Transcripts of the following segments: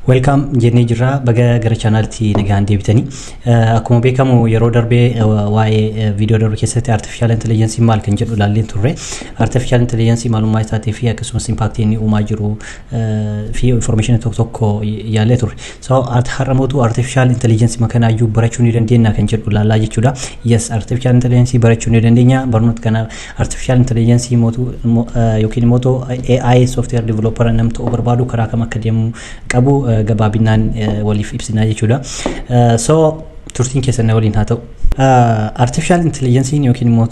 Welcome jennee jirra. Baga gara chaanaalitti nagaan deebitanii. Akkuma beekamu, yeroo darbee waa'ee viidiyoo darbe keessatti artificial intelligence maal kan jedhu ilaallee turre. Artificial intelligence maalummaa isaatii fi akkasumas impact inni uumaa jiru fi information tokko tokko yaallee turre. So har'a mootu artificial intelligence makanaayyuu barachuu ni dandeenya kan jedhu ilaalaa jechuudha. Yes, artificial intelligence barachuu ni dandeenya. Barnoota kana artificial intelligence mootu yookiin immoo AI software developer nam ta'uu barbaadu karaa kam akka deemu qabu gabaabinaan waliif ibsinaa jechuudha. So turtiin keessan na waliin haa ta'u. Artificial intelligence yookiin immoo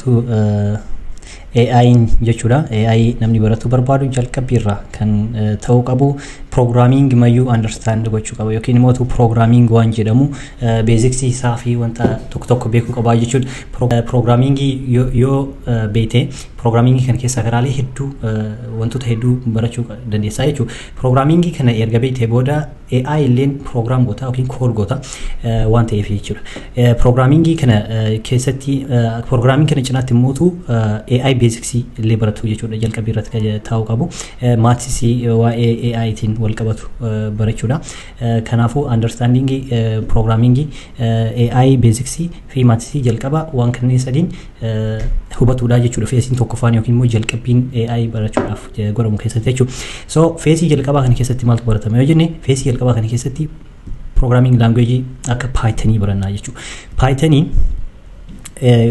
AI jechuudha. AI namni barachuu barbaadu jalqabbiirraa kan ta'uu qabu programming mayyuu understand gochuu qaba yookiin immoo programming waan jedhamu basics isaa fi wanta tokko tokko beekuu qaba jechuudha. Programming yoo beekte, programming kana keessaa karaalee hedduu, wantoota hedduu barachuu dandeessaa jechuudha. Programming kana erga beektee booda AI illeen program goota yookiin code goota waan ta'eef jechuudha. Programming kana keessatti, programming kana cinaatti immoo AI basics illee baratu jechuudha, jalqabbii irratti kan taa'uu qabu. Maths waa'ee AI tiin wal qabatu barachuudha. Kanaafuu understanding programming, AI basics fi maths jalqaba waan kanneen sadiin hubatuudha jechuudha. Phaseiin tokkoffaan yookiin immoo jalqabbiin AI barachuudhaaf godhamu keessatti jechuudha. So phase jalqabaa kana keessatti maaltu baratama yoo jenne, phase jalqabaa kana keessatti programming language akka Pythonii barannaa jechuudha. Pythoniin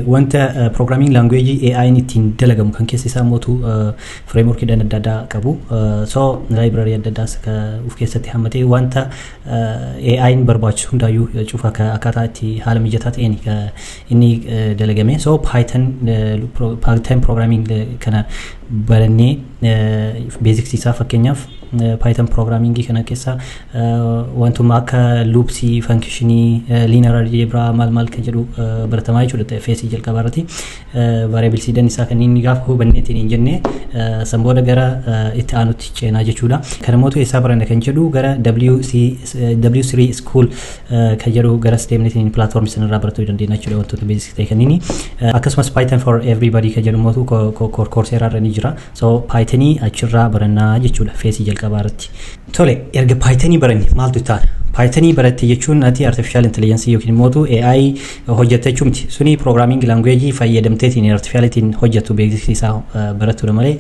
wanta programming language AI'n ittiin dalagamu kan keessa isaa mootu frameworkiidhaan adda addaa qabu. So library adda addaas of keessatti hammatee wanta AI'n barbaachisu hundaayyuu cufa akkaataa itti haala mijataa ta'een inni dalagame. So Python programming kana barannee basics isaa, fakkeenyaaf Python programming kana keessa wantuma akka loops, function, linear algebra maal maal kan jedhu baratamaa jechuudha. Phase jalqabaa irratti variablesiidhaan isaa kan inni gaafa hubanneetiin hin jenne, san booda gara itti aanutti ceenaa jechuudha. Kana mootu eessaa baranne kan jedhu, gara W3 School kan jedhu gara deemneetiin platform sanarraa barachuu dandeenya jechuudha, wantoota basic ta'e kan inni. Akkasumas Python for Everybody kan jedhu mootu Coursera irra ni jira. So Pythonii achirraa barannaa jechuudha phase jalqabaa irratti. Tole, erga Pythonii baranne maaltu itti aana? Pythonii baratte jechuun ati artificial intelligence yookiin immoo AI hojjette jechuu miti. Suni programming language fayyadamteetiin artificialitiin hojjettu beeksisa isaa barattuudha malee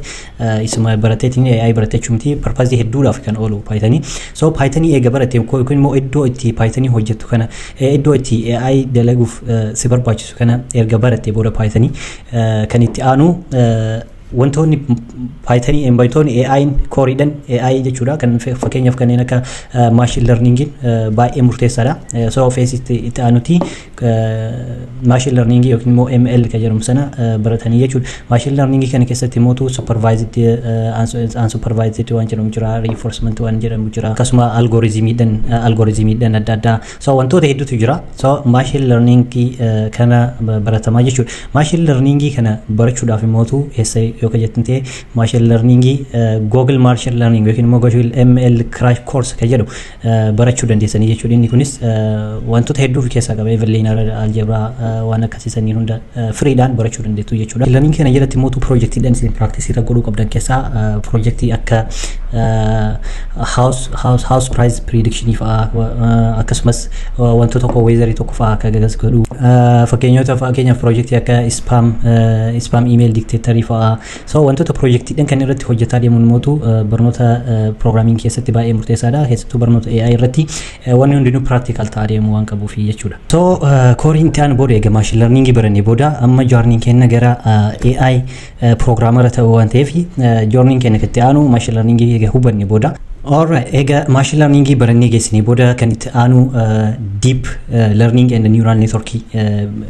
isuma baratteetiin AI baratte jechuu miti. Purpose hedduudhaaf kan oolu Pythonii. So Pythonii eega baratte yookiin immoo iddoo itti Pythonii hojjettu kana, iddoo itti AI dalaguuf si barbaachisu kana erga baratte booda, Pythonii kan itti aanu wantoonni Pythonii, wantoonni AI'n coreiidhaan AI jechuudha, kan fakkeenyaaf kanneen akka machine learningiin baay'ee murteessaadha. So phase itti aanuti machine learning yookiin immoo ML kan jedhamu sana baratanii jechuudha. Machine learning kana keessatti immoo supervised, unsupervised waan jedhamu jira, reinforcement waan jedhamu jira, akkasuma algorithmiidhaan adda addaa. So wantoota hedduutu jira. So machine learning kana baratamaa jechuudha. Machine learning kana barachuudhaaf immoo eessa yoo ka jettan ta'e, machine learning Google Machine Learning yookiin immoo Google ML Crash Course kan jedhu barachuu dandeessanii jechuudha. Inni kunis wantoota hedduu of keessaa qaba. Linear algebra waan akkasii saniin hunda freedhaan barachuu dandeettu jechuudha. Learning kana jalatti immoo projectiidhaan isin practice irra godhuu qabdan keessaa projectii akka house price prediction fa'aa, akkasumas wantoota tokko weatherii tokko fa'aa akka gagas godhu, fakkeenyaaf projectii akka spam email detectorii fa'aa. So wantoota projectiidhaan kan irratti hojjetaa deemuun mootu barnoota programming keessatti baay'ee murteessaadha, keessattuu barnoota AI irratti wanni hundinuu practical ta'aa deemuu waan qabuuf jechuudha. So coreiin itti aanu booda, egaa machine learning barannee booda, amma journeyn keenya gara AI programmer ta'uu waan ta'eef, journeyn keenya itti aanu machine learning egaa hubanne booda. Alright, egaa machine learning barannee geessinee booda kan itti aanu deep learning and neural network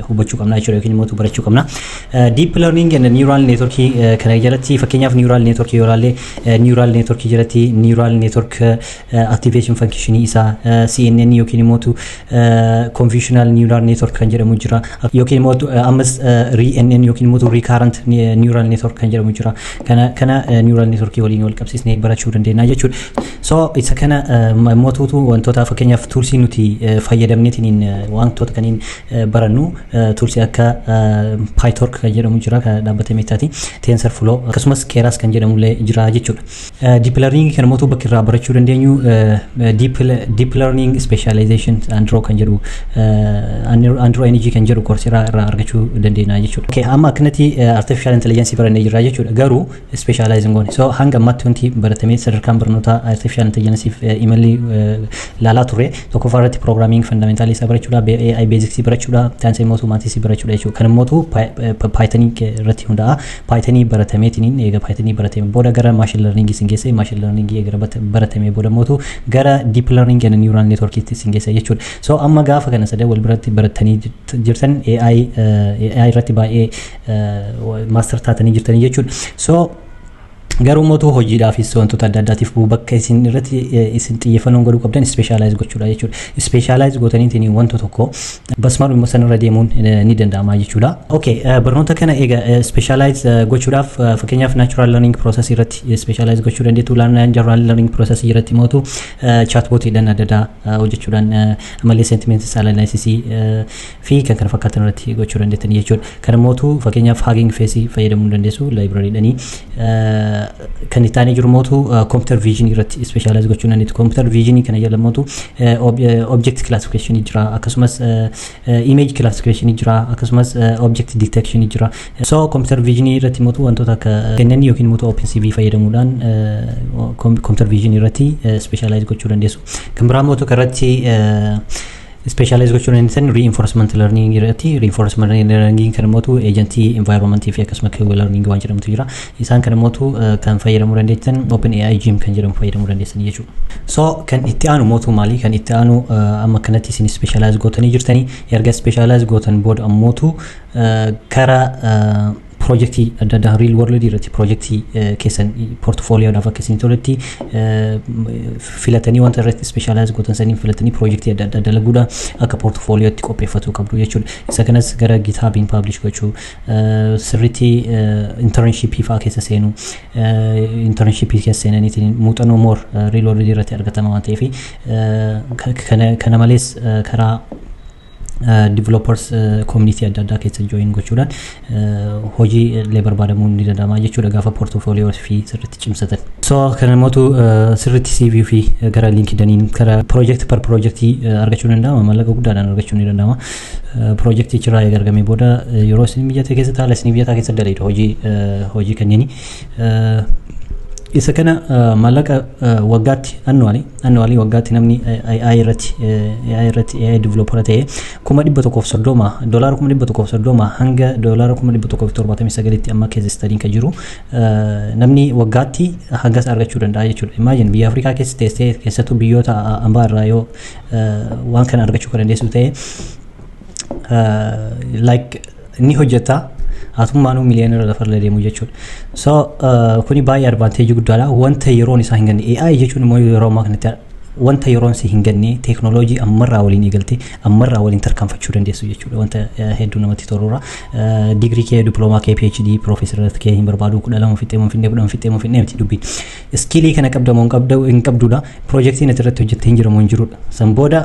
hubachuu qabna jechuudha yookiin immoo barachuu qabna. Deep learning and neural network kana jalatti, fakkeenyaaf neural network yoo ilaalle, neural network jalatti neural network activation function isaa, CNN yookiin immoo convolutional neural network kan jedhamu jira, yookiin immoo ammas RNN yookiin immoo recurrent neural network kan jedhamu jira. Kana neural network waliin wal qabsiisnee barachuu dandeenya jechuudha. So isa kana mootuutu wantoota, fakkeenyaaf, toolsii nuti fayyadamneetiin wantoota kaniin barannu, toolsii akka PyTorch kan jedhamu jira, kan dhaabbata Metaati, TensorFlow, akkasumas Keras kan jedhamullee jira jechuudha. Deep learning kana mootuu bakki irraa barachuu dandeenyu Deep Learning Specialization Andrew kan jedhu, Andrew Ng kan jedhu Coursera irraa argachuu dandeenya jechuudha. Okay, amma akkanatti artificial intelligence barannee jirra jechuudha. Garuu specializing goone. So hanga ammaatti wanti baratamee sadarkaan barnoota artificial intelligence imalli laalaa turre, tokkoffaa irratti programming fundamental isaa barachuudha, AI basics barachuudha, taansee mootuu maths barachuudha jechuudha. Kan mootuu Python irratti hundaa'a. Python baratameetiin, eega Python baratame booda gara machine learning isin geesse, machine learning eega baratame booda mootuu gara deep learning and neural network isin geesse jechuudha. So amma gaafa kana sadan wal biratti baratanii jirtan, AI irratti baay'ee master taatanii jirtanii jechuudha. So garuu mootuu hojiidhaafis wantoota adda addaatiif bakka isin irratti isin xiyyeeffannoon godhuu qabdan specialize gochuudha jechuudha. Specialize gootaniitiin wanta tokko basmaadhuma sanarra deemuun ni danda'ama jechuudha. Okay, barnoota kana egaa specialize gochuudhaaf, fakkeenyaaf, natural learning process irratti specialize gochuu dandeettu. Natural learning process irratti mootu chatbotiidhaan adda addaa hojjechuudhaan, ammallee sentiment analysis fi kan kana fakkaatan irratti gochuu dandeettan jechuudha. Kana mootu fakkeenyaaf Hugging Face fayyadamuu dandeessu libraryidhanii. Kan itti aanee jiru mootu computer vision irratti specialize gochuu dandeettu. Computer vision kana jala mootu object classification jira, akkasumas image classification jira, akkasumas object detection jira. So computer vision irratti mootu wantoota akka kennanii yookiin mootu OpenCV fayyadamuudhaan computer vision irratti specialize gochuu dandeessu. Kan biraa mootu irratti specialize gochuu dandeessan reinforcement learning irratti. Reinforcement learning kan mootu agentii environment fi akkasuma Q learning waan jedhamutu jira. Isaan kan mootu kan fayyadamuu dandeessan OpenAI Gym kan jedhamu fayyadamuu dandeessan jechuudha. So kan itti aanu mootu maali? Kan itti aanu, amma kanatti isin specialize gootanii jirtanii, erga specialize gootan booda ammootu karaa projectii adda addaa real world irratti projectii keessan portfolioodhaaf akka isin toletti filatanii, wanta irratti specialize gootan saniin filatanii, projectii adda addaa dalaguudha akka portfoliootti qopheeffachuu qabdu jechuudha. Isa kanas gara GitHubiin publish gochuu, sirriitti internshipii fa'aa keessa seenuu, internshipii keessa seenaniitiin muuxannoo more real world irratti argatama waan ta'eef, kana malees karaa developers community adda addaa keessa join gochuudhaan hojii illee barbaadamuu ni danda'ama jechuudha gaafa portfolio fi sirriitti cimsatan. So kana mootu sirriitti CV fi gara LinkedIniin karaa project per projectii argachuu ni danda'ama, maallaqa guddaadhaan argachuu ni danda'ama. Projectii achirraa eega argamee booda yeroo isin mijate keessatti, haala isin mijataa keessa dalagidu hojii kenneeni. Isa kana maallaqa waggaatti annually waggaatti namni AI irratti AI developer ta'e 130,000, $130,000 hanga $179,000tti amma keessa study'n kan jiru, namni waggaatti hangas argachuu danda'a jechuudha. Imagine, biyya Afrikaa keessa teessee, keessattuu biyyoota ambaa irraa yoo waan kana argachuu kan dandeessu ta'e, like ni hojjeta, hatummaanuu miliyoonera lafarra deemu jechuudha. So kuni baay'ee advantageii guddaadha. Wanta yeroon isaa hin ganne AI jechuun immoo yeroo ammaa kanatti wanta yeroon si hin ganne, teeknooloojii ammarraa waliin eegalte, ammarraa waliin tarkaanfachuu dandeessu jechuudha. Wanta hedduu namatti toludha. Digirii kee, diploomaa kee, PhD, piroofeesara kee hin barbaadu, 12 fixee moo finnee, 10 fixee moo finnee miti dubbiin. Skillii kana qabda moo hin qabduudha. Projectiin ati irratti hojjettee hin jira moo hin jirudha. San booda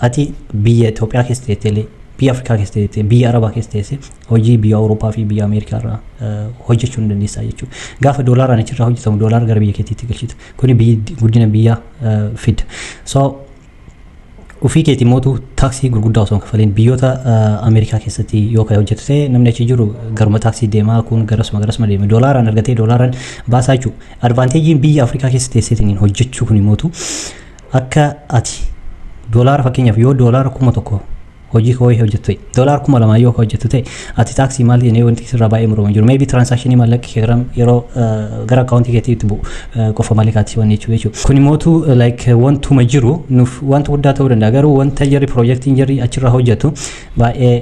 ati biyya Itoophiyaa keessa teessee, biyya Afrikaa keessa teessee, biyya Arabaa keessa teessee, hojii biyya Awurooppaa fi biyya Ameerikaa irraa hojjechuu ni dandeessaa jechuudha. Gaafa doolaaraan achirraa hojjetamu doolaara gara biyya keetiitti galchita. Kuni guddina biyyaa fida. So ofii keetii mootu taaksii gurguddaa osoo hin kafaliin biyyoota Ameerikaa keessatti yoo kan hojjetu ta'e, namni achi jiru garuma taaksii deemaa kun garasuma garasuma deeme doolaaraan argatee doolaaraan baasaa jechuudha. Advantageiin biyya Afrikaa keessa teesseetiin hojjechuu kun mootu akka ati doolaara, fakkeenyaaf, yoo $1,000 hojii koo hojjettu ta'e, $2,000 yoo hojjettu ta'e, ati taaksii maal jennee wanti sirraa baay'ee muramu jiru. Maybe transactionii maallaqa kee yeroo gara accountii keetiitti bu'u qofa malee kaati wanni jechuudha. Kun imootu like wantuma jiru nuuf wanta guddaa ta'uu danda'a, garuu wanta jarri projectiin jarri achirraa hojjetu baay'ee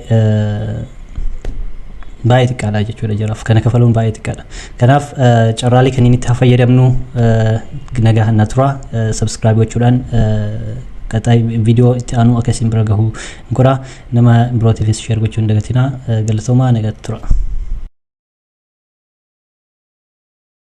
baay'ee xiqqaadha jechuudha jaraaf. Kana kafaluun baay'ee xiqqaadha. Kanaaf carraalee kanneen itti haa fayyadamnu. Nagaa hanna tura. Subscribe gochuudhaan qaxaa viidiyoo itti aanu akka isin bira gahu godha. Nama birootiifis share gochuu hin dagatinaa. Galatoomaa, nagaatti tura.